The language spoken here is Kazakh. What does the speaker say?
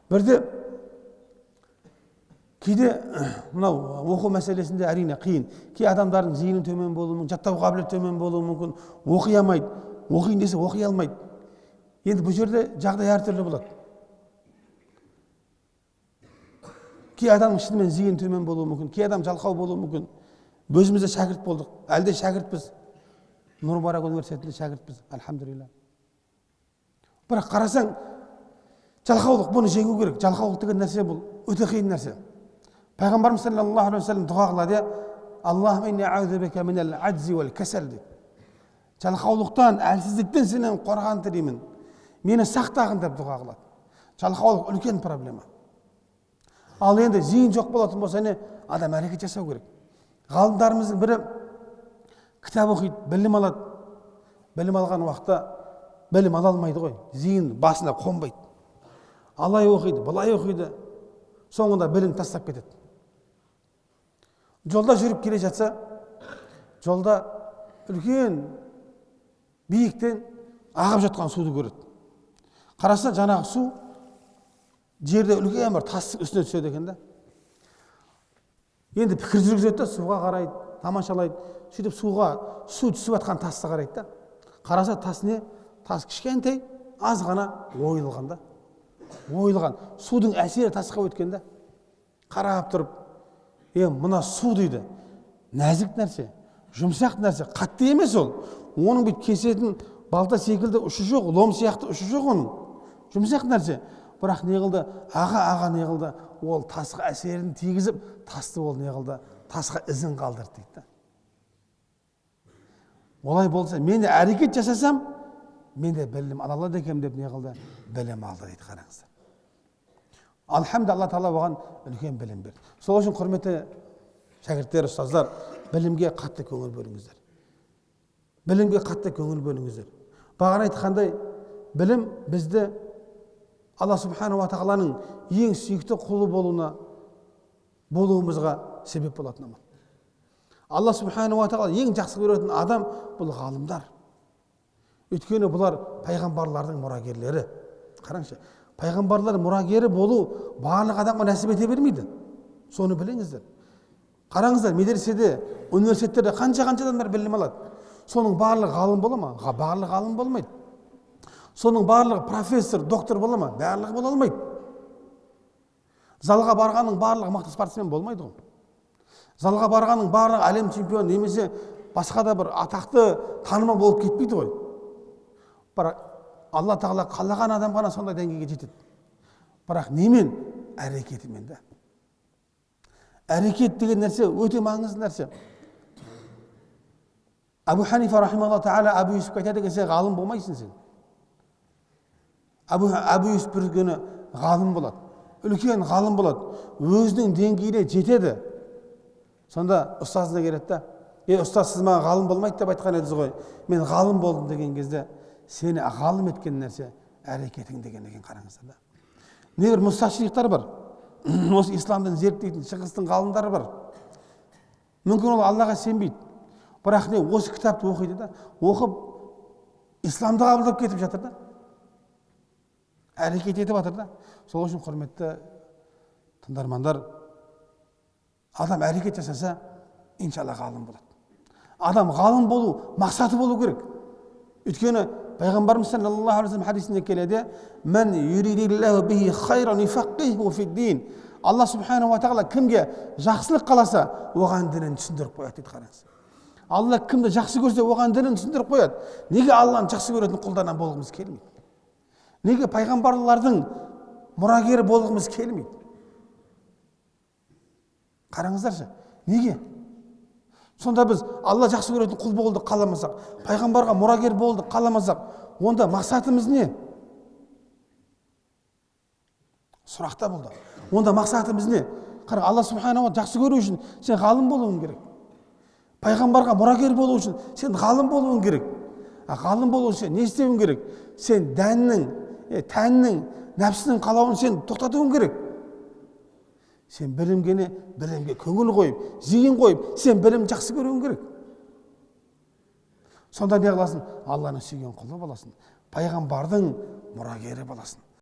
Бірде кейде мынау оқу мәселесінде, әрине, қиын. Кей адамдардың зейіні төмен болуы мүмкін, жаттау қабілеті төмен болуы мүмкін, оқи алмайды, оқиын десе, оқи алмайды. Енді бұл жерде жағдай әртүрлі болады. Кей адамның шынымен зейіні төмен болуы мүмкін, кей адам жалқау болуы мүмкін. Өзіміз де шәкірт болдық, әлі де шәкіртпіз. Нұр Мүбарак университетінде шәкіртпіз, альхамдулилля. Бірақ қарасаң, жалқаулық, бұны жеңу керек. Жалқаулық деген нәрсе, бұл өте қиын нәрсе. Пайғамбарымыз саллаллаху алейхи уассалам дұға қылады, иә: дейді. Жалқаулықтан, әлсіздіктен сенен қорған тілеймін, мені сақтағын деп дұға қылады. Жалқаулық үлкен проблема. Ал енді зейін жоқ болатын болса, не, адам әрекет жасау керек. Ғалымдарымыздың бірі кітап оқиды, білім алады. Білім алған уақытта білім ала алмайды ғой, зейін басына қонбайды. Алай оқиды, былай оқиды, соңында білім тастап кетеді. Жолда жүріп келе жатса, жолда үлкен биіктен ағып жатқан суды көреді. Қараса, жаңағы су жерде үлкен бір тастың үстіне түседі екен да. Енді пікір жүргізеді да, суға қарайды, тамашалайды. Сөйтіп суға, су түсіп жатқан тасты қарайды да. Қараса, тас не, тас кішкентай, аз ғана ойылған да, ойылған. Судың әсері тасқа өткен да. Қарап тұрып: «Е, мына су, – дейді, – нәзік нәрсе, жұмсақ нәрсе, қатты емес ол. Оның бүйтіп кесетін балта секілді ұшы жоқ, лом сияқты ұшы жоқ оның, жұмсақ нәрсе». Бірақ не қылды? Аға аға не қылды? Ол тасқа әсерін тигізіп, тасты ол не қылды? Тасқа ізін қалдырды дейді да. Олай болса, мен де әрекет жасасам, мен де білім ала алады екенмін деп, не қылды? Білім алды дейді. Қараңыздар, альхамдулилля, Алла Тағала оған үлкен білім берді. Сол үшін, құрметті шәкірттер, ұстаздар, білімге қатты көңіл бөліңіздер, білімге қатты көңіл бөліңіздер. Бағана айтқандай, білім бізді Алла Субханала Тағаланың ең сүйікті құлы болуымызға себеп болатын амал. Алла Субханала Тағала ең жақсы көретін адам – бұл ғалымдар. Өйткені бұлар пайғамбарлардың мұрагерлері. Қараңызшы, пайғамбарлар мұрагері болу барлық адамға нәсіп ете бермейді, соны біліңіздер. Қараңыздар, медреседе, университеттерде қанша қанша адамдар білім алады. Соның барлығы ғалым бола ма? Барлығы ғалым болмайды. Соның барлығы профессор, доктор бола ма? Барлығы бола алмайды. Залға барғанның барлығы мықты спортсмен болмайды ғой. Залға барғанның барлығы әлем чемпионы немесе басқа да бір атақты, танымал болып кетпейді ғой. Бірақ Алла Тағала қалаған адам ғана сондай деңгейге жетеді. Бірақ немен? Әрекетімен да. Әрекет деген нәрсе өте маңызды нәрсе. Әбу Ханифа рахималлаху тағала Әбу Юсуфқа айтады екен: «Сен ғалым болмайсың сен». Әбу Юсуф бір күні ғалым болады, үлкен ғалым болады, өзінің деңгейіне жетеді. Сонда ұстазына келеді да: «Е, ұстаз, сіз маған ғалым болмайды деп айтқан едіңіз ғой, мен ғалым болдым», – деген кезде: «Сені ғалым еткен нәрсе – әрекетің», – деген екен. Қараңыздар да, небір мусташриқтар бар, осы исламды зерттейтін шығыстың ғалымдары бар. Мүмкін, ол Аллаға сенбейді, бірақ не, осы кітапты оқиды да, оқып, исламды қабылдап кетіп жатыр да, әрекет етіп жатыр да. Сол үшін, құрметті тыңдармандар, адам әрекет жасаса, иншалла, ғалым болады. Адам ғалым болу мақсаты болу керек. Өйткені пайғамбарымыз саллаллаху алейхи вассалам хадисінде келеді: Алла Субханала Тағала кімге жақсылық қаласа, оған дінін түсіндіріп қояды дейді. Қараңыз, Алла кімді жақсы көрсе, оған дінін түсіндіріп қояды. Неге Алланы жақсы көретін құлдардан болғымыз келмейді? Неге пайғамбарлардың мұрагері болғымыз келмейді? Қараңыздаршы, неге сонда біз Алла жақсы көретін құл болуды қаламасақ, пайғамбарға мұрагер болуды қаламасақ, онда мақсатымыз не? Сұрақта болды. Онда мақсатымыз не? Қара, Алла Субханала жақсы көру үшін сен ғалым болуың керек. Пайғамбарға мұрагер болу үшін сен ғалым болуың керек. А ғалым болу үшін не істеуің керек? Сен дәннің, тәннің, нәпсінің қалауын сен тоқтатуың керек. Сен білімге, не, білімге көңіл қойып, зейін қойып, сен білім жақсы көруің керек. Сонда не қыласың? Алланың сүйген құлы боласың, пайғамбардың мұрагері боласың.